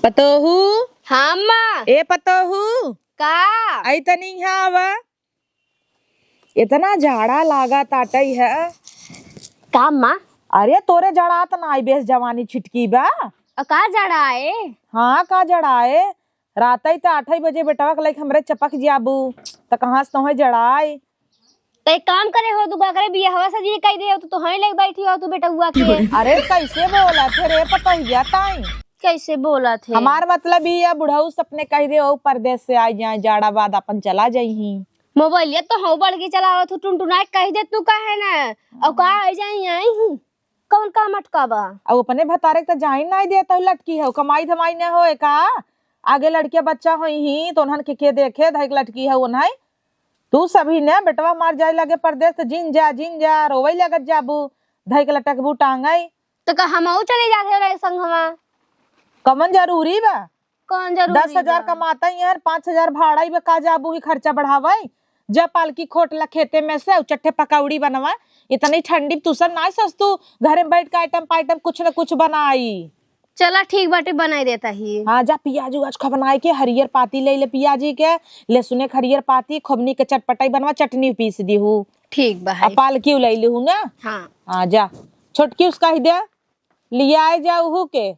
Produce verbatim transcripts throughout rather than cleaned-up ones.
पतोहू। हाँ, अम्मा। ए पतोहू। का? आई तनी यहाँ आवा। इतना जाड़ा लागा ताटई है। का अम्मा? अरे तोरे जड़ात नाई बेस जवानी छिटकी बा। अ, का जड़ाए? हाँ, का जड़ाए? रातई त आठई बजे बेटवा के लइके हमरे चपक जाबू, त कहाँ से तोहे जड़ाई? त एक काम करे हो, तू का करे, बियाहवा से जी कह दे हो, तू तोहे लइके बैठी हो, तू बेटउआ के। अरे, कैसे बोलत है रे पतोहिया ताई? कैसे बोलत है? हमार मतलब ई है, बुढ़ऊ सपने कह दे हो, परदेस से आई जाए, जाड़ा बाद अपन चला जाइहीं। मोबाइलिया तो हऊ बड़की चलावत हूँ, टुनटुनाए कह दे, तू काहे ना? और का आई जाए, आई हूँ। कौन काम अटका बा? अब अपने भतारे के त जाइन नाई देत हऊ, लटकी हऊ, कमाई धमाई न होए का? आगे लड़के बच्चा होइहीं, त उन्हन के के देखे, धइक लटकी हऊ उन्हई। तू सभी ने बेटवा मार जाए लगे परदेस, त जिन जा, जिन जा, रोवई लगत जाबू, धइक लटकबू टांगई। त का हमहू चले जात है ओकरे संगवा? कमन जरूरी बा? कौन जरूरी दस हजार बा? कमाता ही है, पाँच हजार भाड़ा ही बा, का जाबू ही खर्चा बढ़ावे? जा पालकी खोट ला खेते में से, उ चट्टे पकौड़ी बनवा। इतनी ठंडी में तू सब ना सस्तू, घरे में बैठ के आइटम पाइटम कुछ न कुछ बनाई। चला ठीक बाटे, बनाई देता ही। हाँ, जा पियाज उआज खूब बनाए के, हरियर पाती ले ले पियाजी के, लहसुने के हरियर पाती, खूब नीक के चटपटाई बनवा, चटनी पीस दीहू। ठीक बा आ है। पालकी उलाई लिहू ना। हाँ। हाँ, जा। छोटकी उसका ही दे, लियाए जा उहू के,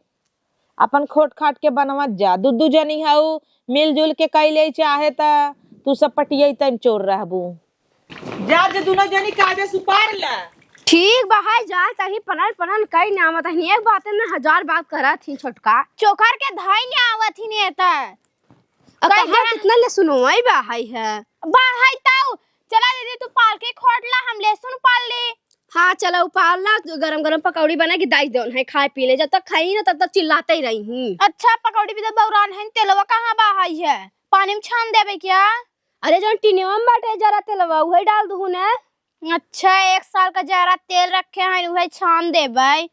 अपन खोट खाट के बनवत जा। दू दू जनी हऊ, मिलजुल के कैले चाहे त तू सब पटियई तन चोर रहबू। जा जे दुनो जनी काजे सुपार ला। ठीक बा है, जा तही पनल पनल कई ना आवत हनी, एक बात न हजार बात करत ही छोटका। चोकर के धाई न आवत ही ने त। अब कई कहाँ जन कितना ले सुनवाई बा है है। बा है ताऊ, चला दीदी तू पालकी खोट ला, हम लहसुन पाल ली। हाँ, चला उपाल ला, गरम गरम पकौड़ी बना के दाई देवन है, खाए पी ले। जब तक खाई ना, तब तक चिल्लाते ही रही हूँ। अच्छा, पकौड़ी भी तो बौरान है, तेलवा कहाँ बा है? पानी में छान देबे क्या? अरे, जौन टिनेवा में बाटे जरा तेलवा, उहे डाल दूँ ने। अच्छा, एक साल का जरा तेल रखे हैं, उहे छान देबे।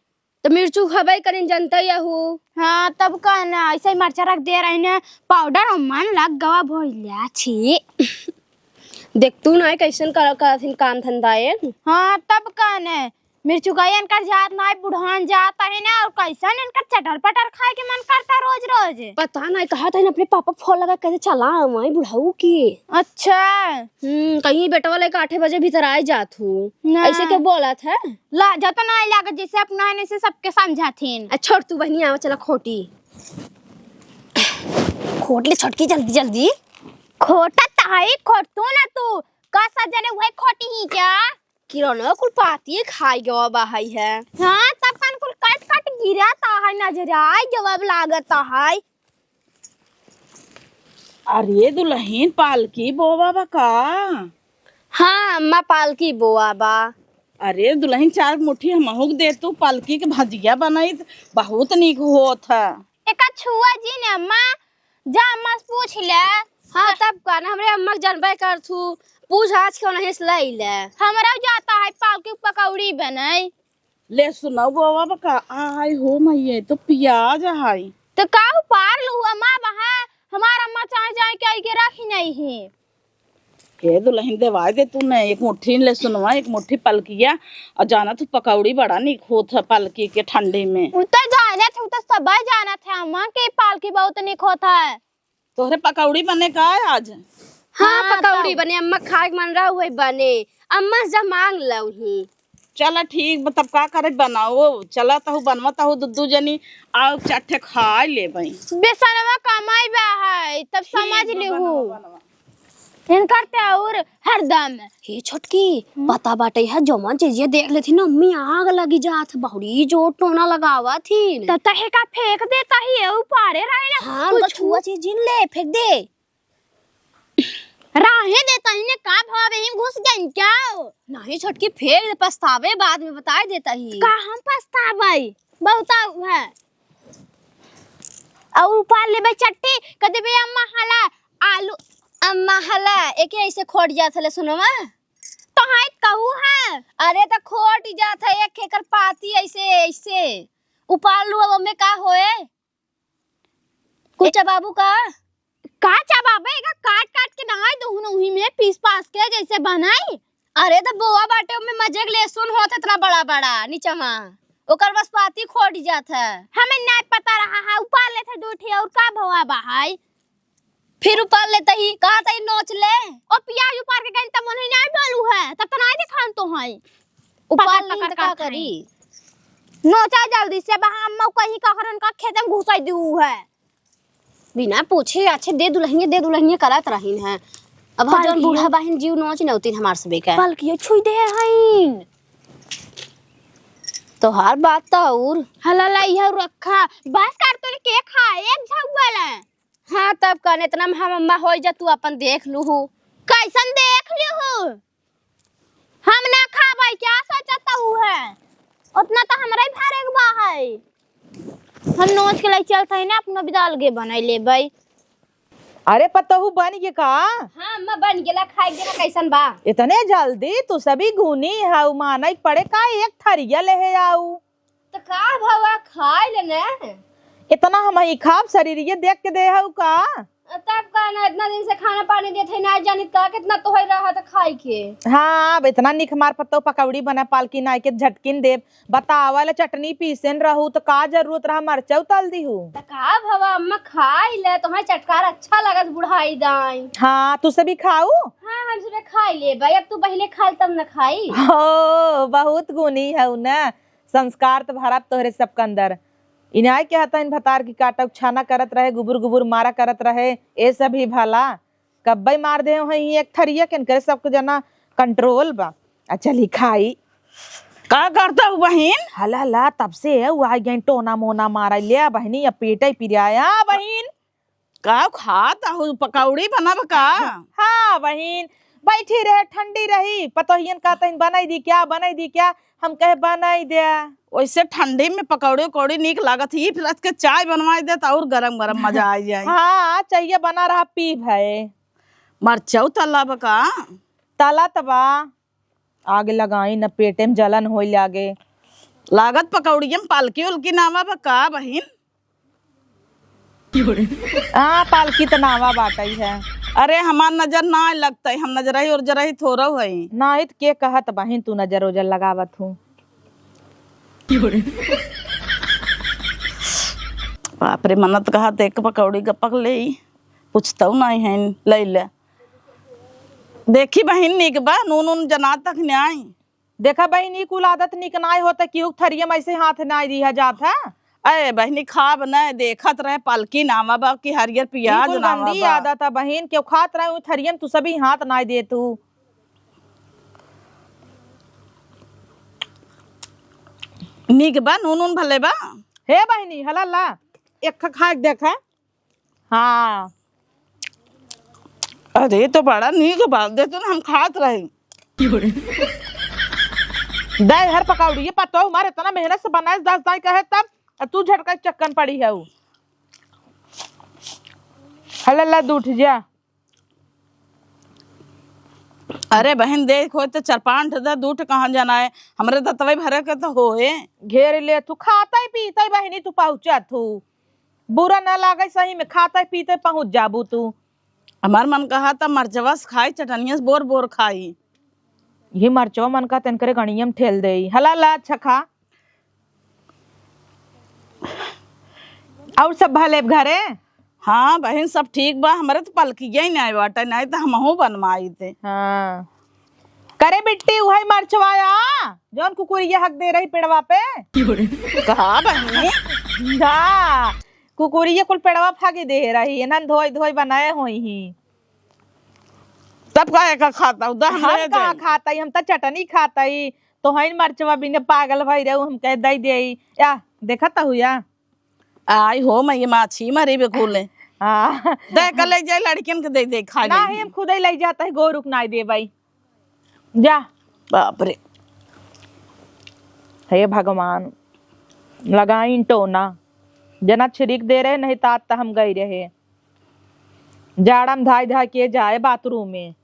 त मिर्चू खबई करिन जनता यहू। हाँ, तब का ना, ऐसे ही मरचा रख दे रही ने, पाउडर और मन लग गवा भोइल्या छी। देख तू ना कैसन कर, करत हिन काम धंधा ए। हाँ, तब का ने, मिर्चू का इनकर जात ना, बुढ़ान जात है ना, और कैसन इनकर चटर पटर खाए के मन करता रोज रोज। पता ना, कहा था अपने पापा फोन लगा कैसे चला माई बुढ़ऊ की। अच्छा। हम्म, कहीं बेटवा लेके आठे बजे भीतर आए जात हूँ। ना। ऐसे के बोलत है? लाजत नाई लागत, जैसे अपना है, ऐसे सबके समझाथिन। आ, छोड़ तू बहनी, आवा चला खोटी। खोट ले छोटकी, जल्दी, जल्दी। खोटा ताई, खोट तू ना तू। का सब जने वही खोटी ही क्या? किरणवा कुल पाती खाई गवा बा हई है। हाँ, तब कन कुल कट कट गिरत है, नजर आई गवा लागत है। अरे दुलहिन, पालकी बोवा बा का? हाँ अम्मा, पालकी बोवा बा। अरे दुलहिन, चार मुट्ठी हमहू के दे तू, पालकी के भजिया बनाई, बहुत नीक होत है। एका छुआ जी ने अम्मा, जा अम्मा से पूछ ले। हाँ, तब का ना, हमरे अम्मा के जानबे कर थू, पूछ आज के उन्हें से लई ले। हमरा जाता है पालकी पकौड़ी बनाई। ले सुनो बोवा बा का, आई हो मैये, तो पियाज हाई। तो का उपार लू अम्मा बहा, हमार अम्मा चाहे जाए के आई के रखी नहीं है। ए दुलहिन, देवाय दे तू ने, एक मुट्ठी ले सुनवा, एक मुट्ठी पलकिया, और जाना तू पकौड़ी बड़ा निक होत है पलकी के ठंडी में। उ तो जाने थे, उ तो सबे जाना थे अम्मा के पालकी बहुत निक होत है। तोहरे पकौड़ी बने का आज? हाँ, हाँ, पकौड़ी तब। बने, अम्मा खाए के मन रहा हुए बने, अम्मा से जा मांग लउही। चला ठीक बा, तब का करे बनाओ, चला तहु बनवा तहु दू दू जनी, आओ चट्ठे खाए लेबई। बेसनवा कमाई बा है, तब ठीक समझ बा, लिहू। बनवा, बनवा। इनकर ते और हरदम। हे छोटकी, हम्म? पता बाटे है, जौन चीज ये देख लेती ना अम्मी, आग लगी जात, बहुरी जोर टोना लगावा थी। त तहे का फेंक देता ही, ऊपरे रहे ना, हाँ, कुछ उनका छुआ चीज जिन ले, फेंक दे। राहे देता ही ने का भावे, हिम घुस जाइन क्या? नहीं छोटकी, फेंक दे, पछतावे बाद में बताए देता ही। का हम पछतावे? बहुत है। और उपार लेबे चट्टी, कह देबे अम्मा हला, आलू, अम्मा हला, एके ऐसे खोट जात हले सुनवा। तो हाय कहू है। अरे तो खोट जात है, एक एकर पाती ऐसे, ऐसे। उपार लू, अब ओमे का होए? कुछ ए- चबाबू का? का चबाबे? एका काट काट के नहाए दहू न, उही में पीस पास के जैसे बनाई। अरे तो बोआ बाटे, ओमे मजे के लहसुन होत इतना बड़ा बड़ा नीचवा, ओकर बस पाती खोट जात है। हमें नहीं पता रहा है, उपार लेते दो ठे और बाबा है। फिर उपार लेते ही, कहा तई नोच ले। ओ पियाज उपार के गइन त मन ही नहीं डालू है, तब त नहीं दिखान तो है। उपार पकड़, लेही पकड़ त का खाई। करी? नोचा जल्दी से, बहा अम्मा कहीं कहरन का खेत में घुसाई दू है। बिना पूछे अच्छे दे दुल्हनिया, दे दुल्हनिया करत रहीन है। अब हम जौन पलकिया। बूढ़ा बाहिन जीव नोच नौतीन हमार सबे का। पलकियो छुई दे हईन। तोहार बात त और। हला ला इहौ रखा। बस कर तोरे के खा, एक झउआ ले। हाँ, तब कन इतना में हम अम्मा होई जा, तू अपन देख लूहू। कैसन देख लूहू? हम ना खाबै, क्या सोचत हू है? उतना तो हमरा ही भरे के बा है। हम नोच के लाई चलत है ना, अपना बिदा अलगे बनाई लेबै। अरे पतोहू बन गे का? हाँ, अम्मा बन गेला, खाए के देना कैसन बा? इतने जल्दी? तू सभी गुनी है, माने के पड़े का, एक थरिया लेहे आऊ। त का भवा खाई ले ने? इतना हम ही खाब, शरीरिये देख के दे हऊ का? तब का ना, इतना दिन से खाना पानी देत है, ना जानित का कितना तोहर रहा त खाई के। हाँ, अब इतना निक हमार पतोह पकौड़ी बना, पालकी नाई के झटकिन देब। बतावा ले, चटनी पीसेन रहू त का जरूरत रहा मरचा उताल दीहू? त का भवा अम्मा खाई ले, तोहर चटकार अच्छा लगत बुढ़ाई दाई। हाँ, तू सभी खाऊ? हाँ, हम सभी खाई लेबै, अब तू पहिले खा ले तब न खाई। हो, बहुत गुनी हऊ ना। संस्कार त भरत तोहरे सबके अंदर। इनाय के हतन भतार की काटक छाना करत रहे, गुबुर गुबुर मारा करत रहे, ए सब ही भला। कब्बे मार दे हैं एक थरिया के, इनकरे सबके जना control बा। आ चली खाई। का करत हू बहिन? हला ला, तब से उ आ गई टोना मोना मारा, ले बहिनी, अब पेटे पिराया बहिन। का खात हऊ, पकौड़ी बनब का? हाँ बहिन, बैठी रहे, ठंडी रही, पतोहियन कहतहिन, "बनाई दी क्या, बनाई दी क्या?" हम कहे, "बनाई दे।" वैसे ठंडी में पकौड़ी उकौड़ी नीक लागत ही, फिर के चाय बनवाई दे त और गरम गरम मजा आ जाए। हाँ, चाहिए बना रहा, पी भय। मरचौ तलब का? तला तबा। आग लगाई न, पेटे में जलन होई लागे। लागत पकौड़िया में पालकी उलकी नावा बा का बहिन? हाँ, पालकी त नावा बाटई है। अरे, हमार नजर ना लगतई, हम नजरही उर्जरही थोरौ हई। नाही त के कहत बहिन, तू नजर उजर लगावत हूँ। बाप रे, मनत कहत एक पकौड़ी गपक लेई, पूछतौ नाही है, ले ले। देखी बहिन, नीक बा, नून उन जनात तक न्याय। देखा बहिन, ई कुल आदत नीक नाय होत, केहू के थरिया में ऐसे हाथ नाय दिया जात है। अरे बहिनी, खाब न, देखत रहे, पलकी नावा बा कि हरियर ई पियाज कुल नावा गंदी बा। आदत है बहिन, केहू खात रहे उ थरिया में तू सभी हाथ नाय देत हू। नीक बा, नून उन भले बा। हे बहिनी, हला ला, एक खा के देखा। हाँ। अरे, तो बड़ा नीक बात दे तू, हम खात रही। दे हर पकौड़ी, ये पतोह हमारे इतना मेहनत से बनाए, दस दाई कहे तब, और तू झटका चक्कन पड़ी है उ। हल्ला ला, दूठ जा। अरे बहन, देख, होए तो चार पाँच ठे दे, दू ठे कहाँ जाना है? हमरे दतवई भरे के तो होए। घेर ले, तू खाते पीते बहनी, तू पहुँचा तू। बुरा ना लागे सही में, खाते पीते पहुँच जाबू तू। हमार मन कहा त मरचवा से खाई, चटनिया से बोर बोर खाई। ये मरचवा मन कहा तन करे गणियम ठेल देई। हला ला, अच्छा खा। और सब भले घरे? हाँ बहिन, सब ठीक बा। हमरे त पलकिया ही नाई बाटे, नाई त हमहू बनवाई थे। हाँ। करे बिट्टी, उहई मरचवा आ, जौन कुकुरिया हक दे रही पेड़वा पे। कहा बहिनी? जा, कुकुरिया कुल पेड़वा फागी दे रही, एनन धोई धोई बनाए होई ही। तब का एका खाता? उदा हम हम ले का जाई। खाता ही, हम त चटनी खाता ही। तो हइन मरचवा बिने पागल भई रहू, हम कह दई देई। या, देखत हु या? आई हो, मैं ये माछी मरी बे खुले। हाँ। दे के ले जाई, लड़कियन के दे दे, खा नाही, लेई। हम खुदे ले जाता है, गोरू के नाई देबई। जा। बाप रे। हे भगवान, लगाइन टोना। जना छिरिक दे रहे, नहीं तात त हम गई रहे। जाड़ा में धाई धाई के जाए बाथरूम में।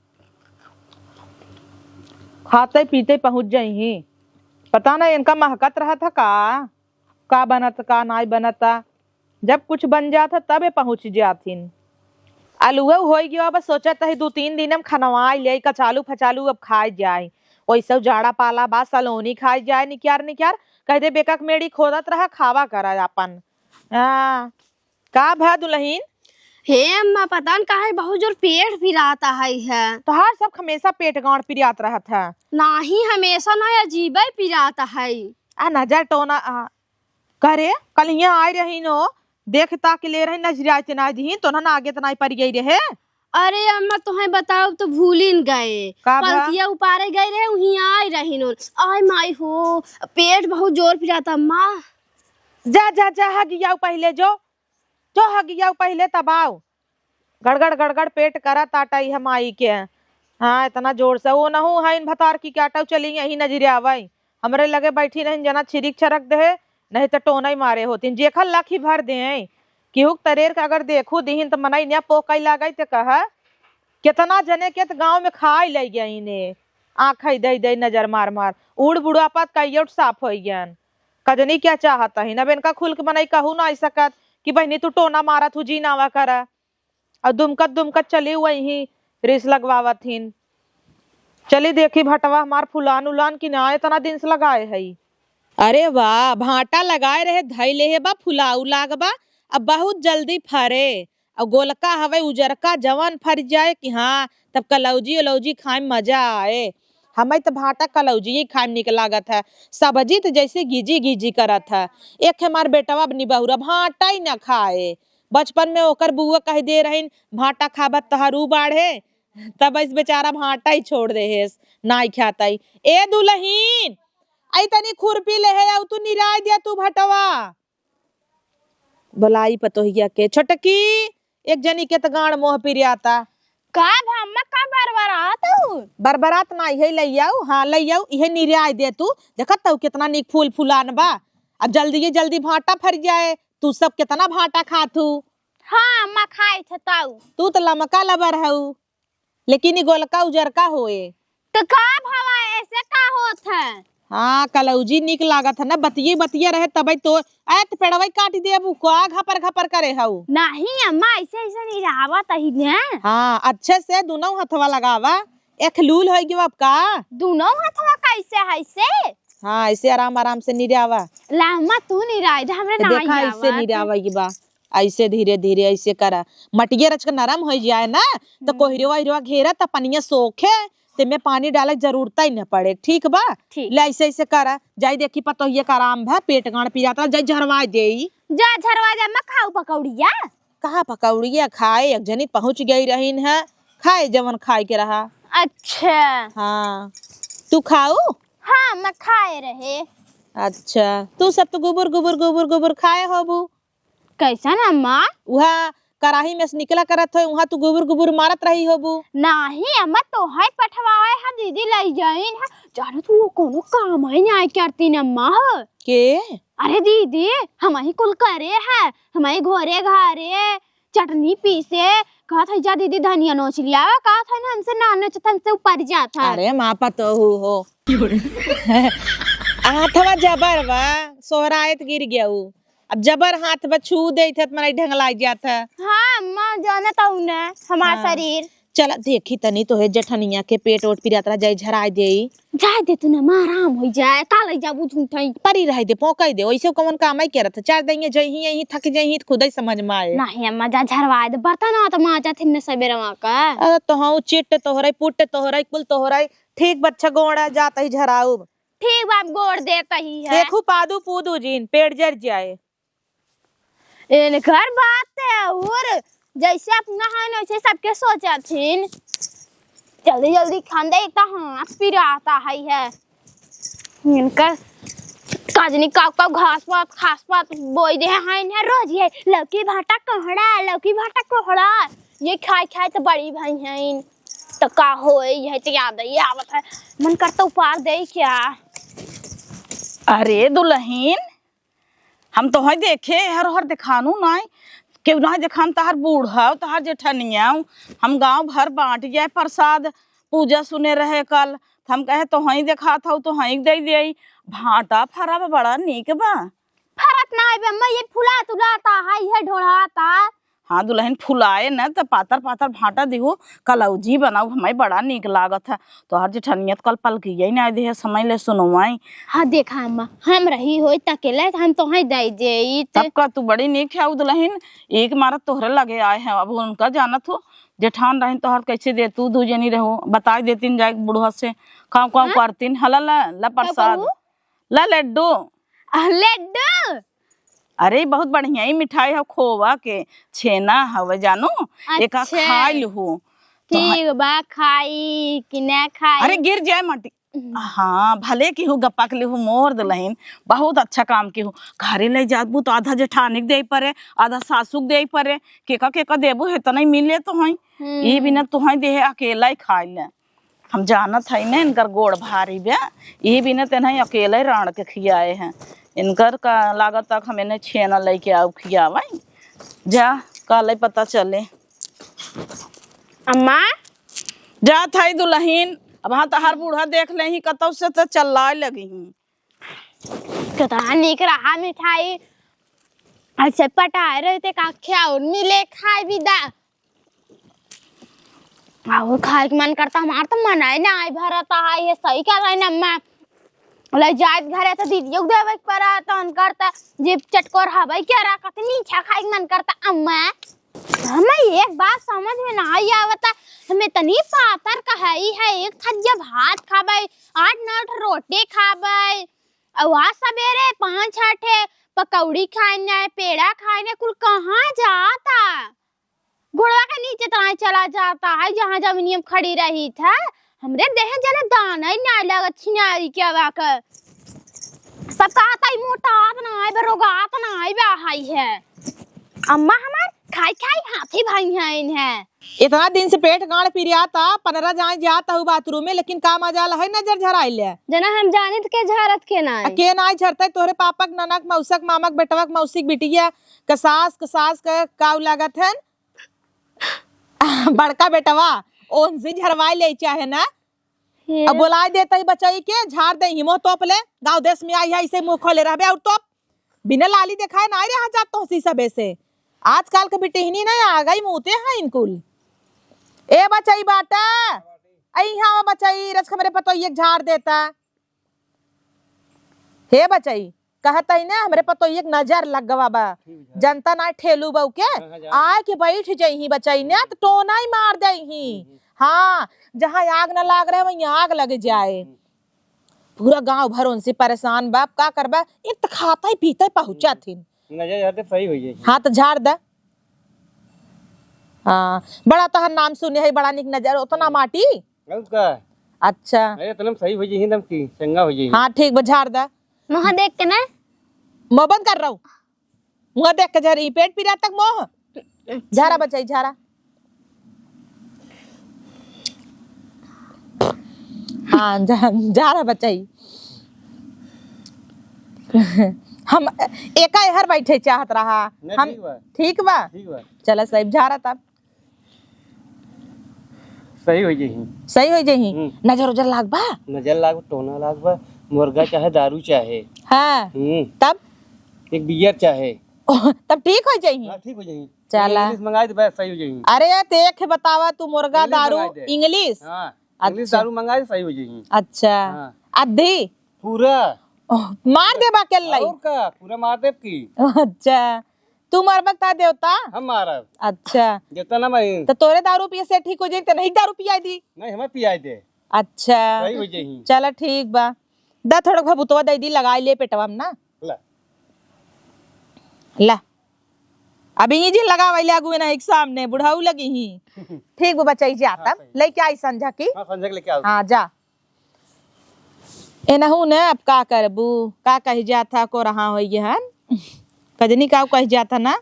खाते पीते पहुँच जाई ही। पता ना इनका महकत रहा था का, का बनत, का नाई बनत। जब कुछ बन जात है, तबे पहुँच जाथिन। अलुआ होई गयो, अब सोचत है दू तीन दिन में खनवाई ले, कचालू फचालू अब खाए जाए। वैसे जाड़ा पाला बा, सलोनी खाए जाए, निक्यार निक्यार। कह दे, "बेकक मेड़ी खोदत रहा, खावा करा अपन।" हाँ, का भा दुलहिन? हे अम्मा, पता न काहे बहुत जोर पेट पिरात है, है। तोहार सब हमेशा पेट गांड पिरात रहत है। नाही, हमेशा ना, अजीबे पिरात है। आ नजर टोना, आ, करे, कल हियां आए रही नो, देख ताक ले रही, नजरिया इतना दिहिन, तो ना आगे इतना ही पड़ गई रहे। अरे अम्मा, तोहे बताओ तो भूलिन गए। का भा? पलकिया उपारे गए रहे, वहीं आए रही नो। आय माई हो, पेट बहुत जोर पिरात अम्मा। जा, जा, जा, हगिया पहले जो, जो हगिया पहले तब आओ। गड़गड़ गड़गड़ पेट करत आटा इह माई के। हाँ, इतना जोर से। ओनहु हइन भतार की के आटा चली यही नजरे आवइ। हमरे लगे बैठी रहिन जना छिरिक छरक देहे, नहीं त टोनइ मारे होतिन। जेखर लखी भर देइ। केहू के तरेर के अगर देखू दिहिन त मनई न्या पोकइ लागइ त कह, केतना जने के त गाँव में खाइ लइ गइन ने। आँखइ दइ दइ नजर मार मार। उड़ बुढ़ापा त कइयोट साफ होइ गयन। कजनी क्या चाहत हइन? अब इनका खुल के मनई कहू नाहीं सकत कि बहिनी तू टोना मारत हू, जी नावा करा। अउर दुमकत दुमकत चली वहीं रीस लगवावत हिन। चली देखी भटवा हमार फुलान उलान कि ना एतना दिन से लगाए हई। अरे वाह, भाटा लगाए रहे, धइ लेहे बा, फुलाउ लाग बा, अब बहुत जल्दी फरे। अउर गोलका हवे उजरका, जवन फर जाए कि हाँ, तब कलौजी उलौजी खाए में मजा आए। हमें त भाटा कलौजी ही खाए में निक लागत है। सब्जी त जैसे गीजी गीजी करत है। एक हमार बेटवा अब निबहुरा भाटा ही ना खाए। बचपन में ओकर बुआ कह दे रहिन, "भाटा खाबत तोहार ऊ बाढ़े," तब इस बेचारा भाटा ही छोड़ देहेस, नाई खातई। ए दुलहिन, आई तनी खुरपी लेहे आउ, तू निराय दे तू भटवा। बोलाई पतोहिया के, "छोटकी, एक जनी के त गांड मोह पिरियाता।" का भा अम्मा, का बरबरात हऊ? बरबरात ना, इहे लइयाऊ, हाँ लइयाऊ, इहे निराय दे तू। देखत हऊ केतना नीक फूल फुलान बा। अब जल्दी जल्दी भाटा फर जाए, तू सब केतना भाटा खात हू। हाँ अम्मा, खाए छताऊ। तू त लमका लबर हऊ, लेकिन ई गोलका उजरका होए। त का भवा, ऐसे का होत है? हाँ, कलौजी नीक लागत है ना, बतिये बतिये रहे तबे तो। ऐ त पेड़वई काट देबू का, घपर घपर करे हऊ। नहीं अम्मा, ऐसे ऐसे निरावत ही ने। हाँ, अच्छे से दुनों हथवा लगावा। एक लूल होइ गवा का? दुनों हथवा कैसे है से? हाँ, ऐसे आराम आराम से निरावा। ला अम्मा, तू निराय दे, हमरे तो ना देखा, ऐसे आवत। निरावा के बा, ऐसे धीरे धीरे ऐसे करा। मटिया रच के नरम होइ जाए ना, तो हम्म। कोहिरवा ओहिरवा घेरा त पनिया सोखे, तेमे पानी डाले के जरूरत ही न पड़े, ठीक बा? ठीक। ले ऐसे ऐसे करा, जाई देखी पतोहिया का आराम भा, पेट गांड पिरात, जाई झरवा देई। जा झरवा दे, मैं खाऊ पकौड़िया। कहाँ पकौड़िया खाए, एक जनी पहुँच गई रहीन है, खाए जवन खाए के रहा। अच्छा। हाँ, तू खाऊ? हाँ, मैं खाए रहे। अच्छा, तू सब तो गुबुर गुबुर गुबुर गुबुर खाए होबू। कैसन अम्मा? उहा कराही में से निकला करत होए, उहा तू गुबुर गुबुर मारत रही होबू। नाही अम्मा, तोहई पठवाए हा दीदी लई जाइन हा। जाने तू वो कोनो काम है नहीं करती न अम्मा हो। के? अरे दीदी, हमही कुल करे है, हमही घोरे घारे, चटनी पीसे, कहत है जा दीदी धनिया नोच लिया, कहत है ना हमसे ना नोचत, हमसे ऊपर जात है। अरे माँ पतोहू हो। हाथवा जबर बा, सोहरायत गिर गया उ। अब जबर हाथ बा, छू देत है त मनई ढंगलाई जात है। हाँ अम्मा, जानत हऊ ना हमार हाँ। शरीर। चला देखी तनी तोहे जेठनिया के पेट ओट पिरात रहा, जाई झराई देई। जाए दे तू ना, माँ आराम होइ जाए, का लई जाबू झूठई। परी रहे दे, पोकई दे, ओइसे कौन काम आई करत है? चार दिन ये जइही, यहीं थक जइही, त खुदई समझ में आए। नहीं अम्मा, जा झरवाए दे, बर्तन आ त माजा थिन ने सबेरवा का। अरे तोहऊ चिट्ट तोहरई, पुट्ट तोहरई, कुल तोहरई, ठीक बच्चा गोड़ा जात ही झराउब। ठीक बाप गोड़ देत ही है। देखू पादू पूदू जिन, पेट जर जाए। इनकर बात ते और जैसे अपना है ना वैसे सबके सोचत हिन। जल्दी जल्दी खान दे, एक तो हाथ पिराता है, है। इनकर काजनी काऊ काऊ घास पात, खास पात बोई दे है, इन्हें रोज ये लौकी भाटा कोहड़ा, लौकी भाटा कोहड़ा। ये खाए खाए तो बड़ी भई हैं। तो का होए, यह तो याद ही आवत है। मन करता उपार दे क्या? अरे दुलहिन, हम तोहई देखे, हर हर देखानू नाई, केहू नाई देखान, तहार बूढ़ा, तहार जेठनिया, हम गाँव भर बाँट जाए प्रसाद, पूजा सुने रहे कल, त हम कहे तोहई देखात हऊ, तोहई दे देई। भाटा फरा बा, बड़ा नीक बा। फरत नाई बे अम्मा, ये फुलात उलात है, ये ढोढ़ात है। हाँ दुलहिन, फुलाए न त पातर पातर भाँटा दिहु, कलौजी बनाउ, हमें बड़ा नीक लागत है। तोहर जेठनिया त कल पलकिया ही ना दे है, समय ले सुनवाई। हाँ देखा अम्मा, हम रही होई त अकेले हम तोहई दे देइत। तब का तू बड़ी नीक है दुलहिन, एक मारा तोहरे लगे आए हैं, अब उनका जानत हो, जेठान रहिन तोहर कैसे दे, तू दू जनी रहो, बताई देतीन जाए बुढ़वा से, काउ काउ हाँ? करतीन। हला ला, ला का प्रसाद, कहू? ला लड्डू। आ, लड्डू? अरे बहुत बढ़िया ही मिठाई है, खोवा के छेना हवे जानू, एका अच्छा। खाई लिहू। तो ठीक बा, खाई कि ना खाई? अरे गिर जाए माटी। हम्म। हाँ, भले केहू गपक लिहू मोर दुलहिन, बहुत अच्छा काम केहू। घरे ले जाबू तो आधा जेठानी के देई परे, आधा सासू के देई परे, केका केका देबू है तो नहीं मिले तो हई। हम्म। ई बिना तुहई देहे अकेला ही खाई ले। हम जानत हई ना इनकर गोड़ भारी बे, ई बिना तेनही अकेले रांड़ के खियाए हैं। इनकर का लागत तक हम इन्हें छेना लेके आउ खियावे। जा, काले पता चले। अम्मा? जात हई दुलहिन, अब हाँ तहार बूढ़ा देख लेही कतौ से त चल्लाए लगिही। केतना नीक रहा मिठाई, ऐसे पटाए रहते का ख्याउर मिले खाए भी दा। और खाए के मन करता, हमार तो मन ही ना आए भरता है, ये सही कह रही ना अम्मा। ले जाए घरे तो दीदियों के देवे के पड़ा, तो उनकर तो जीभ चटकोर हवे के रहा, कतनी इच्छा खाए के मन करता अम्मा। हमें एक बात समझ में ना आई आवता, हमें इतनी पातर कहाई है, एक थरिया भात खाबे, आठ नौ ठो रोटी खाबे, और आज सवेरे पाँच छह ठे पकौड़ी खाए ना, पेड़ा खाए ना, कुल कहाँ जाता? गोड़वा के नीचे तो आए चला जाता है, जहाँ जमीनिया में खड़ी रही था। हमरे देह जना दाना ही ना लगा छिनारी के आवा कर। सब कहता ही मोटात ना आए बा, रोगात ना आए बा, हाई है। अम्मा हमार खाई खाई हाथी भाई हैं इन्हें। इतना दिन से पेट गांड पिरियाता, पनरा जाए जाता हूँ बाथरूम में, लेकिन का मजाल है नजर झराइले। जना हम जानित के झरत के ना आ, है। के ना झरते तोहरे पापक, ननक, मौसक, मामक, बेटवक, मौसिक, बिटिया, क सास, क सास, क काऊ लागत है। बड़का बेटवा, ओनसे झरवाई ले चाहे ना। हे। अब बोलाए देता ही बचाई के, झाड़ दे ही मुँह तोप ले, गाँव देश में आई है, इसे मुँह खोले रहबे और तोप। बिना लाली देखाए ना रहा जात तोहसी सबे से। आजकल के बिटिहनी ना आ गई मुँहते हैं इनकुल। ए बचाई बाटा, आई हाँ बचाई, रच हमरे पतोइये के झाड़ देता। हे बचई, कहत हई ना, हमरे पतोहिए के नजर लग गवा बा। ठीक बा। जनता ना ठेलू बहू के, हाँ, हाँ, जात आए के बैठ जइही बचई ने, त टोना ही मार देही। हम्म, हम्म। हाँ, जहाँ आग न लाग रहे, वहीं आग लग जाए। हम्म। पूरा गांव भर उनसे परेशान बा, अब का करबा? एक त खाता ही पीता ही पहुँचत हम्म। हिन। नजर झाड़ दे, सही हो जाई। हाँ, त झाड़ द। हाँ, बड़ा तहर नाम सुने है, बड़ा निक नजर, उतना हम्म। माटी। और का? अच्छा। अरे, इतना में सही हो जाई, एकदम की चंगा हो जाई। हाँ, ठीक बा, झाड़ दा। मुँह देख के ना। मुँह बंद कर रहा हूँ। मुँह देख के झारी, पेट पीरा तक मुँह। अच्छा। झारा बचाई, झारा। हाँ, झा-, झारा बचाई। हम एका एहर बैठे चाहत रहा। नहीं, हम ठीक बा। ठीक बा? ठीक बा। चला साहब, झारा तब। सही हो जइही। सही हो जइही? हम्म। नजर उजर लाग बा? नजर लाग बा, टोना लाग बा, मुर्गा चाहे दारू चाहे। हाँ। हम्म। तब? एक बियर चाहे। ओह, तब ठीक हो जइही? हाँ, ठीक हो जइही। चला। English मंगाई दे, बस सही हो जइही। अरे, ते एक बतावा तू, मुर्गा, English दारू, मंगाई दे। English? हाँ, English अच्छा। दारू मंगाई दे, सही हो जइही। अच्छा। हाँ। अद्धी? पूरा। ओह, मार देबा के लाई। और का? पूरा मार देब की। अच्छा। तू मरबक ता देवता? हम मारब। अच्छा। देवता ना मैं। तो तोरे दारू पिए से ठीक हो जाई, तो नहीं दारू पियाई दी। नहीं, हमें पियाई दे। अच्छा। सही हो जाई। चला ठीक बा। दा थोड़ा भभुतवा दे दी, लगाई ले पेटवा में ना। ला। ला। अभी ये जी लगावे ले आगू ना एक सामने बुढ़ाऊ लगी ही। ठीक बा बचाई जा हाँ, तब। सही। लेके आई संझा की। हाँ, संझा के लेके आओ। हाँ, जा। एनहू ने अब का करबू, का कह जात है, को रहा हो ये हन। कजनी का कह जात है ना,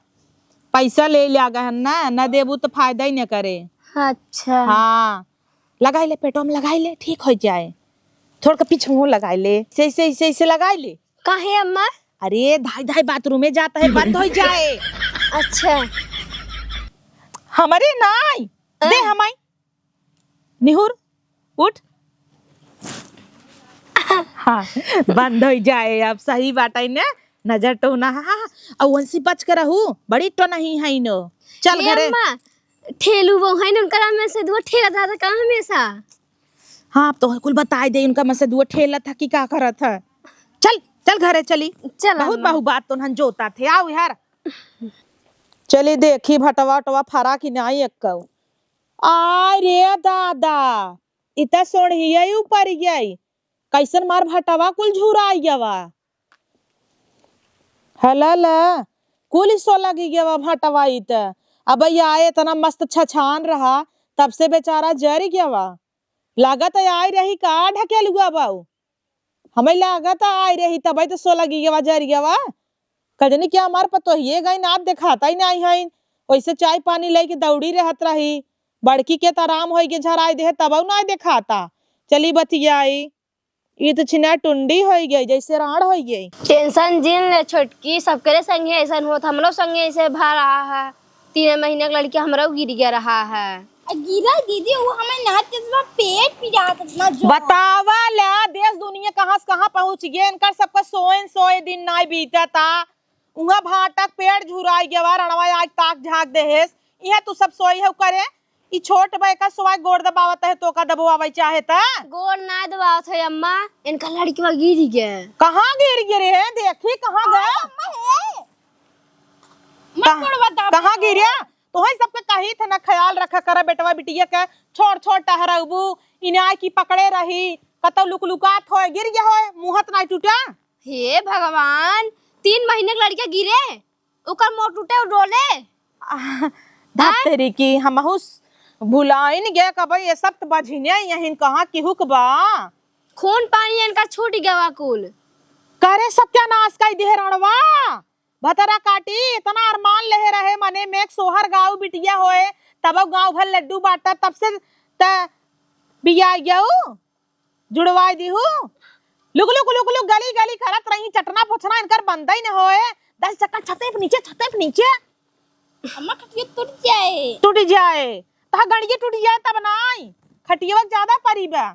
पैसा ले लिया गहन ना, ना देबू तो फायदा ही न करे। अच्छा। हाँ, लगाई ले, पेटवा में लगाई ले, ठीक हो जाए। थोड़ के पीछे मुँह लगाई ले, से, से, से, से लगाई ले। काहे अम्मा? अरे, धाई, धाई बाथरूम में जाता है, बंद हो जाए। अच्छा। हमारे नाई, दे हाँ। हमाई। निहुर, उठ। हाँ, बंद हो जाए, अब सही बात है ना, नजर टोना, हाँ, हाँ, हाँ। अउ उनसे बच के रहू, बड़ी टोनही है इनो। चल ए घरे। अम्मा, ठेलू वो है न, उनका नाम में से दुआ ठेला दादा का हमेशा। हाँ, अब तो कुल बताई दे, उनका में से दुआ ठेला था कि का करत है। चल, चल घरे चली। चल बहुत अम्मा। बहु बात तो नन जोता थे, आओ यार। चली देखी भटवा उटवा फरा कि नाई एक्कऊ। आय रे दादा, इ त सोढ़िया ऊपर गई, कैसन मार भटवा कुल झुराई गवा। हला ला, कुल सो लगी गवा भटवा इ त। अब या इतना मस्त छछान रहा, तब से बेचारा जर गवा। लागत है आई रही का ढकेलुआ बाऊ? हमें लागत है आई रही, तबे तो सो लगी गवा जर गवा। कजनी क्या हमार पतोहिए गई ना, देखाता ही नहीं है। वैसे चाय पानी लेके दौड़ी रहत रही, बड़की के त आराम होई के झराई दे, तबउ नाय देखाता। चली बतियाई, ई त छिना टुंडी होई गई, जैसे राड़ होई गई। टेंशन जिन ले छोटकी, सबकरे संगे ऐसन होत, हमरो संगे ऐसे भा रहा है। तीन महीने के लड़की हमरो गिर गया रहा है। आ गिरा दीदी, वो हमें नाच के इतना पेट पिरात, इतना जोर। बतावा ला, देश दुनिया कहाँ से कहाँ पहुँच गए, इनकर सबका सोए सोए दिन नाय बीतता। उहाँ भाटक पेट झुराई गवा, रणवा आज ताक झाँक देहेस। इहाँ तू सब सोई हउ करे, ई छोट बा, एका सोवाई गोड़ दबावत है, तोका दबवावे चाहे त। गोड़ ना दबावत है अम्मा, इनका लड़कवा गिर गए। कहाँ गिर गए रे? देखी कहाँ गए? अम्मा हे। मत कहाँ, गोड़ दबावत कहाँ हो। गिरे? तोहई सबके कही थे ना, ख्याल रखा करा बेटवा बिटिया के, छोड़ छोड़ टहरबू, इनाय की पकड़े रही, कतौ लुकलुकात होए, गिर गया होए, मुँह हाथ नाई टूटा। हे भगवान, तीन महीने के लड़का गिरे, ओकर मोर टूटे, उ डोले। आह, धत्तेरी की, हमहू स-, भुलाइन गए कबई, ये सब त बझिने यहिन कहाँ किहुक बा। खून पानी इनका छूट गवा कुल। करे सत्यानाश कई दिहे रणवा। भतरा काटी, इतना अरमान लेहे रहे मने में, एक सोहर गाऊ बिटिया होए, तब गाऊ भर लड्डू बाँटा, तब से त बिया गऊ। जुड़वाई दिहू। लुक, लुक, लुक, लुक, गली, गली करत रही, चटना पोछना इनकर बंदई न होए। दस चक्कर छते पे नीचे, छते पे नीचे। अम्मा, खटिया टूट जाए। टूट जाए। तहा गड़िया टूट जाए तब नाई। खटिया ज्यादा परी बा।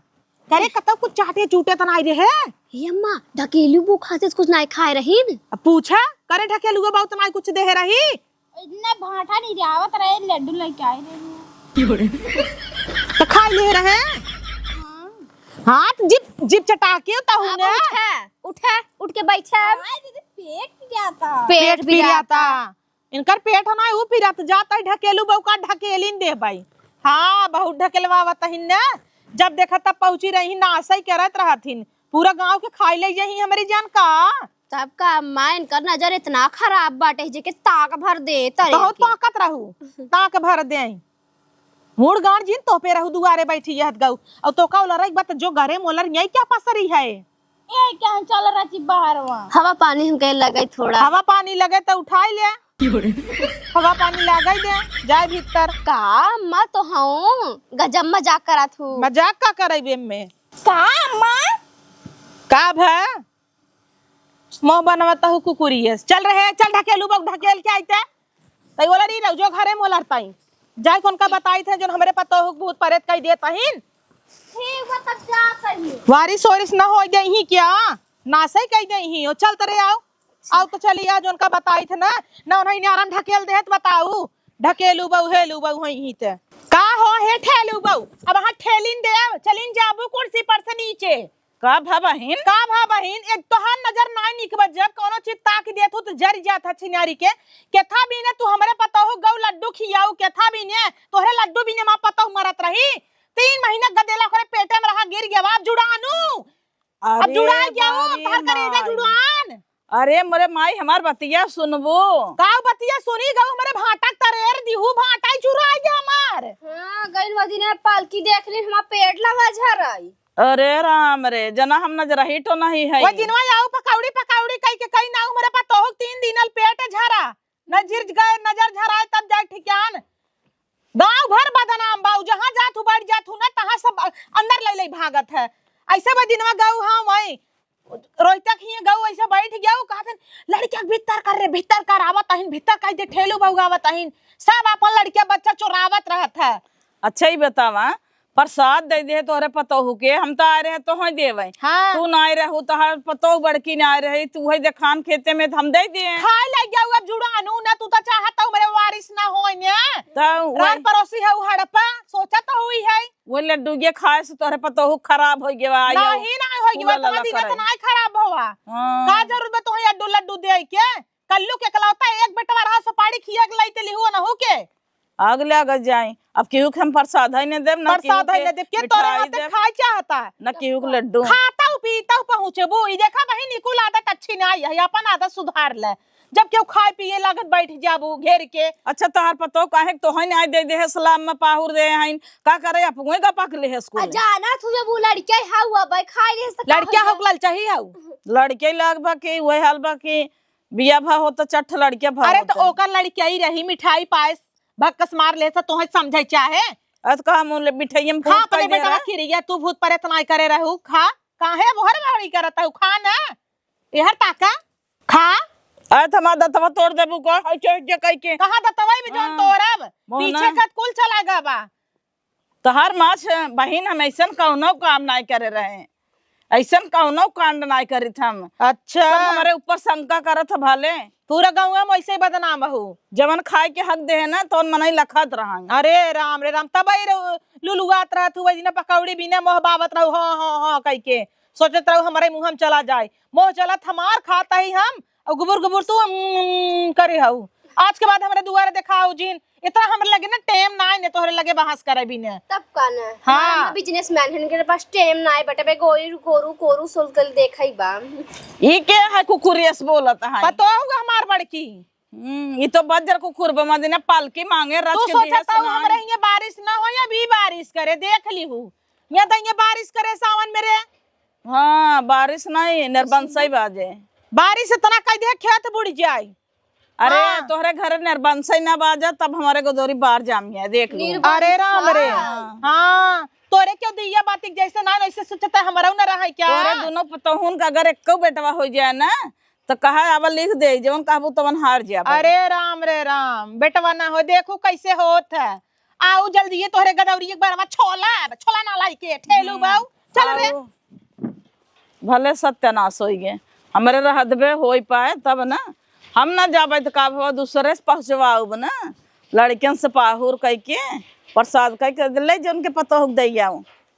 करे कतौ कुछ चाटे चूटे त नाई रहे। हे अम्मा, ढकेलू बो खाते कुछ नाई खाए रहीन। अब पूछा, करे ढकेलुआ बहुत नाई कुछ देहे रही। इतना भाटा नहीं आवत रहे, लड्डू लेके आए रहे। तो खाई ले रहे। हाँ। हाथ जिप, जिप चटा के उताहू अब ने। उठे, उठे, उठ के बैठे। हाँ, दीदी, पेट पिराता। पेट पेट पिराता। पिराता। इनकर पेट ना, ऊ पिरात जाता है, ढकेलू बहू का ढकेलिन दे भाई। हाँ, बहुत ढकेलवावत हिन ने। जब देखा तब पहुँची रही, नासई करत रहथिन। पूरा गाँव के खाई ले यही हमरी जान का। तब का अम्मा, इनकर नजर इतना खराब बाटे, जेके ताक भर दे तरे बहुत के। ताकत रहू, ताक भर दे। मूड़ गाड़ जिन तोह पे रहू दुआरे बैठी यहत गऊ। और तो का उलरई बत जो गरे मोलर यही क्या पसरी है? ए, क्या हम चल रहा थी बाहर वहाँ? हवा पानी हमके लगे थोड़ा। हवा पानी लगे तो उठाई ले। हवा पानी लगे दे, जाए भीतर। का अम्मा तो हूँ, गजब मजाक करत हूँ। मजाक का करई बे में? का अम्मा? का भा? मुँह बनवत हूँ कुकुरिये से। चल रहे, चल ढकेलू बहू ढकेल के आइते। तई बोला रही रहो जो घरे मोलर ताई। जाए कौन का बताई थे जो हमरे पतोहू के भूत परेत कई देत अहिन। ठीक बा, तब जा सही। वारिस ओरिस न हो गई ही क्या? नासई कई गई ही। ओ चल तरे आओ। आओ तो चली आ जो उनका बताई थे ना। ना उन्हें न्यारन ढकेल देत बताऊ। ढकेलू बहू, हेलू बहू हई ही ते। का हो हे ठेलू बहू? अब हाँ ठेलिन देव, चलिन जाबू कुर्सी पर से नीचे। का भा बहिन? का भा बहिन, एक तोहार नजर नाई निक बा, जब कौनो चीज ताक देत हो तो जरि जात ह छिनारी के। केथा बीने तू हमरे पतोहू गऊ लड्डू खियाऊ, केथा बीने तोहरे लड्डू बीने माँ पतोहू मरत रही। तीन महीना गदेला ओकरे पेटे में रहा, गिर गया, अब जुड़ानू। अब अरे जुड़ा गया हूँ, अब बारी तोहर करेजा माई। जुड़ान। अरे मोरे माई, हमार बतिया सुनबो? का बतिया सुनी गऊ, हमरे भाटा तरेर दिहू, भाटा ही चुरा गया हमार। हाँ, गइल वो दिने पालकी देख ली, हमार पेट लगा झराई। अरे राम रे, जना हम नजरही तो नहीं है। वो दिनवा आऊ पकौड़ी पकौड़ी कई के कई नाऊ हमरे पतोहू तीन दिन अल पेट झरा। नजर गए, नजर झराए तब जाए ठिकान। गांव भर बदनाम बा, जहाँ जात हूँ बैठ जात हूँ ना, तहाँ सब अंदर ले ले भागत है। ऐसे वो दिनवा गऊ हाँ वही रोहिता खिए गऊ ऐसे बैठ गया, वो कहत हन, "लड़किया के भीतर कर रे, भीतर कर, आवत अहिन, भीतर कर दे, ठेलू बहू आवत अहिन।" सब अपन लड़किया बच्चा चोरावत रहत है। अच्छा ही बतावा, प्रसाद दे दे तोहरे पतोहू के, हम तो आए रहे तोहई देवे। हाँ। तू ना आए रहू, तोहर पतोहू बड़की ना आए रही, तू वही देखान खेते में तो हम दे दिए। खाए लग जाऊ अब जुड़ानू ना, तू तो चाहत हऊ मेरे वारिस ना होए ने। तो रात वही परोसी है उ हड़पा, सोचा तो हुई है। वो लड्डू ये खाए से तोहरे पतोहू खराब हो गया, आयो नहीं, नहीं हो गया, फूला तुम्हारा लगा दिन करे। तो नहीं खराब हुआ। हाँ। का जरूरत बा तोहई लड्डू, लड्डू दे के? कल्लू के इकलौता एक बेटवा रहा, सुपारी खिया के लाइते लिहुआ न हो के। आग ले आग जाए। अब केहू के हम प्रसाद है न देब, ना केहू प्रसाद है के न देब। के तोरे मिठाई हाथे देब, खाए चाहता? ना केहू के लड्डू। खाता हूँ, पीता हूँ, पहुँचबू। ई देखा बहिन, ई कुल आदत अच्छी ना आई है, अपन आदत सुधार ले। जब केहू खाए पिए लागत बैठ जाबू घेर के। अच्छा, तोहार पतो काहे के तोहन आए दे दे है, सलाम में पाहुर दे हैं, का करे, अपने का पक ले है स्कूल आ में। जाना तू जब वो लड़किया है, हुआ भाई, खाए ले सकता लड़किया है। हो के ललचाही हऊ। लड़के लाग बा कि वही हाल बा कि बिया भा होत चट्ठ लड़किया भा अरे, तो होत। ओकर लड़किया ही रही, मिठाई पायस भक्कस मार ले सा, तोहे समझे चाहे। अत का हम ले मिठाई में खा भूत अपने कह दे बेटवा रहा। खिरिया, तू भूत प्रेत नाई करे रहू, खा। काहे बोहर बहरी करत हऊ, खा ना। एहर ताका, खा। अरे, त हमार दतवा तोड़ देबू का? ऐसे, ऐसे कह के। कहाँ दतवा में जौन हाँ। तोड़ब? मोहना। पीछे खत कुल चला गा बा। तोहार माछ बहिन, हम ऐसन कौनो काम नाई करे रहे, ऐसन कौनो कांड नाई करित हम। अच्छा। सब हमरे ऊपर शंका करत ह भाले। पूरा गौवा में ऐसे ही बदनाम हो। जवन खाए के हक दे है ना, तौन मनई लखत रहन। अरे राम रे राम, तब ही रे लुलुआत रहत हुआ, जिन्हें पकौड़ी बिना मोह बाबत रहू, हाँ, हाँ, हाँ, कह के सोचत रहू हमरे मुँह में चला जाए। मोह चलत हमार, खाता ही हम, और गुबुर गुबुर तू, उम्म, करे हऊ। आज के बाद हमरे दुआरे देखाऊ जिन, इतना हमरे लगे ना टेम ना आए ने तोहरे लगे बहस करे भी ने। तब का ने? हाँ। हमार businessman हन के पास टेम ना आए बटे बे, गोरू, गोरू, गोरू सोल कर देखई बा। ई के है कुकुरेस बोलत है? पतो होगा हमार बड़की। हम्म, ई तो बज्जर कुकुर बा, मदिना पालकी मांगे, रच तू के सोचा दिया तो सुनाई। हमरे हियां बारिश ना हो या भी बारिश करे, देख ली हूँ। या तो ये बारिश करे सावन में रे। हाँ, बारिश नहीं, नरबंसई बाजे। बारिश इतना कह दे खेत बुड़ जाए। अरे, हाँ। तोहरे घरे नरबंसई ना बाजा, तब हमारे गोदौरी बार जामिया, देख लो। निर्बंसा। अरे राम रे। हाँ। हाँ, तोरे क्यों दिया बात एक जैसे ना, ऐसे सोचता हमारा ना रहा है क्या? तोरे दोनों पतोहुन का अगर एको बेटवा हो जाए ना, तो कहा अब लिख दे, जवन कहबू तवन हार जाबो। अरे राम रे राम, बेटवा ना हो, देखू कैसे होत है। आऊ जल्दी ये तोहरे गदौरी एक बार आवा, छोला, छोला ना लाई के, ठेलू हम्म, बाऊ, चल रे। आऊ भले सत्यानाश होई गे, हमरे रहत बे होई पाए तब ना, हम ना जाबे त का भवा, दूसरे से पहुँचवाऊब ना, लड़कियन से पाहुर कह के, प्रसाद कह के ले जन के पतोह के दे आऊ।